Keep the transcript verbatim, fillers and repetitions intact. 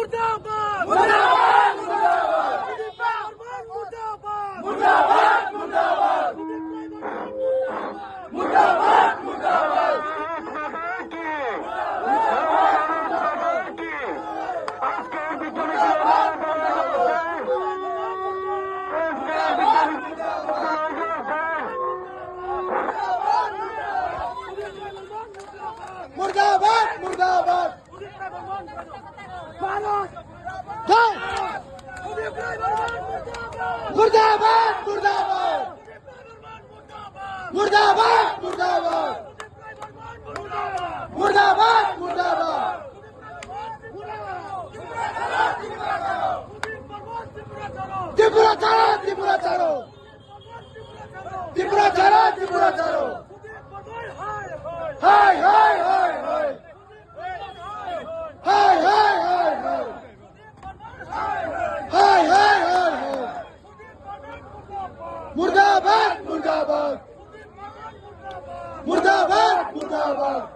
মুর্দাবাদ, মুর্দাবাদ। জয়। মুর্দাবাদ, মুর্দাবাদ। মুর্দাবাদ, মুর্দাবাদ। মুর্দাবাদ, মুর্দাবাদ। ত্রিপুরা ছাড়ো, ত্রিপুরা ছাড়ো। ত্রিপুরা ছাড়ো, ত্রিপুরা ছাড়ো। হায়, হায়, হায়, হায়। হায়, হায়, হায়, হায়। হায়, হায়, হায়, হায়। মুর্দাবাদ, মুর্দাবাদ। মুর্দাবাদ, মুর্দাবাদ।